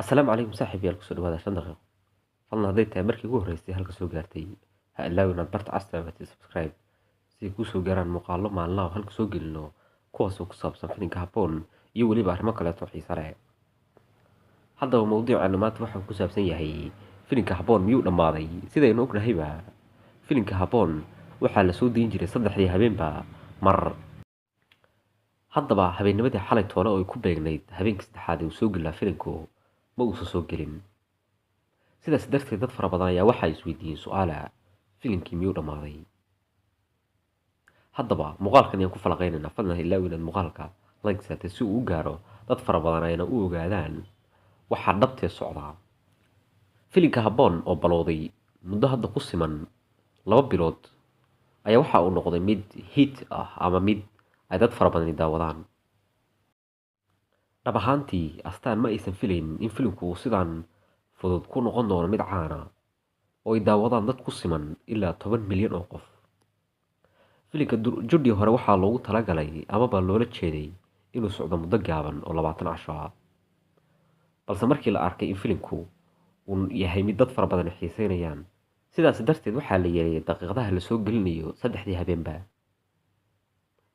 Assalaamu calaykum saaxiibayaal, kusoo dhawaada 5 daqiiqo. Fadlan hadday tahay markii ugu horreysay halka soo gaartay, ha ilaawin inaad barta cas taabatid subscribe si ay kuu soo gaaraan muuqaallo maalinlaha oo halka soo gelino, kuwaasoo ku saabsan filimka Habboon iyo weliba arrimo kaleeto xiiso leh. Haddaba mawduuceena maanta waxa uu ku saabsan yahay filimka Habboon miyuu dhammaaday? Sidaynu ognahayba, filimka Habboon waxaa la soo dayn jiray 3dii habeenba mar. Haddaba habeennimadii xalay toole oo ay ku beegnayd habeenkii saddexaad ee uu soo gelaa filimku ma uusan soo gelin. Sidaas darteed dad fara badan ayaa waxa ay isweydiiyeen su'aala: filimkii miyuu dhammaaday? Haddaba muuqaalkan ayaan ku falaqeynaynaa. Fadlan ha ilaawin inaad muuqaalka like saartid si uu u gaaro dad fara badan ayna u ogaadaan waxa dhabtee socdaa. Filimka Habboon oo balowday muddo hadda ku siman 2 bilood ayaa waxa uu noqday mid hit ah ama mid ay dad fara badani daawadaan. Dhab ahaantii Astaan ma aysan filayn in filimku uu sidaan fudud ku noqon doono mid caan ah oo ay daawadaan dad ku siman ilaa 10 milyan oo qof. Filimka judhii hore waxaa loogu talagalay amaba loola jeeday inuu socdo muddo gaaban oo 20 casho ah. Balse markii la arkay in filimku uu yahay mid dad fara badan xiiseynayaan, sidaas darteed waxaa la yareeyay daqiiqadaha la soo gelinayo 3dii habeenba.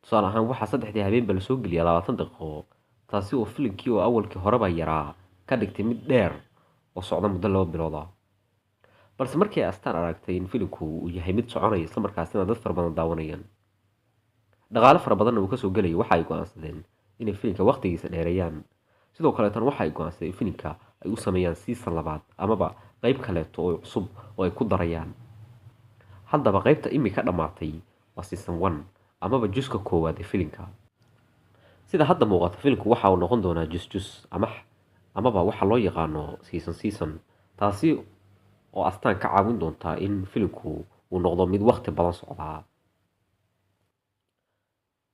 Tusaale ahaan waxaa 3dii habeenba la soo geliyaa 20 daqiiqo, taasi oo filimkii oo awalkii horeba yaraa ka dhigtay mid dheer oo socda muddo 2 bilood ah. Balse markii ay Astaan aragtay in filimku uu yahay mid soconaya isla markaasina dad fara badan daawanayaan, dhaqaale fara badanna uu kasoo gelayo, waxa ay go'aansadeen inay filimka waqtigiisa dheereeyaan. Sidoo kaleetana waxa ay go'aansadeen in filimka ay u sameeyaan season labaad amaba qayb kaleeto oo cusub oo ay ku darayaan. Haddaba qaybta imika dhammaatay waa season 1 amaba juska koowaad ee filimka. Sida hadda muuqata, filimku waxa uu noqon doonaa jus jus ama amaba waxa loo yaqaano season season, taasi oo Astaan ka caawin doonta in filimku uu noqdo mid waqti badan socdaa.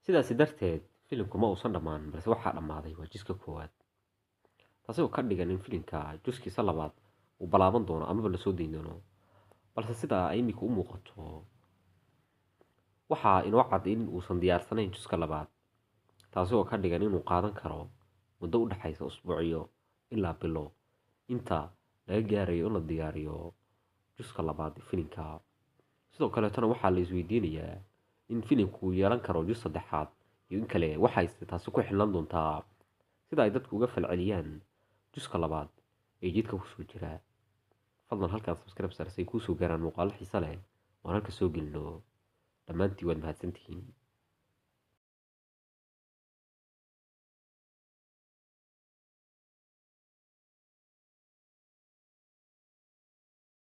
Sidaasi darteed filimku ma uusan dhammaan, balse waxaa dhammaaday waa juska koowaad, taasi oo ka dhigan in filimka juskiisa labaad uu balaaban doono amaba lasoo dayn doono. Balse sida ay imika u muuqato, waxaa inoo cad in uusan diyaarsanayn juska labaad, taasi oo ka dhigan inuu qaadan karo muddo u dhexaysa usbuucyo ilaa bilo inta laga gaarayo in la diyaariyo juska labaad ee filimka. Sidoo kaleetana waxaa la isweydiinayaa in filimku uu yeelan karo jus saddexaad iyo in kale. Waxayse taasi ku xilnaan doontaa sida ay dadku uga falceliyaan juska labaad ee jidka kusoo jira. Fadlan halkaan subscribe saar si ay kuusoo gaaraan muuqaallo xiiso leh oo aan halka soo gelino. Dhammaantiin waad mahadsantihiin.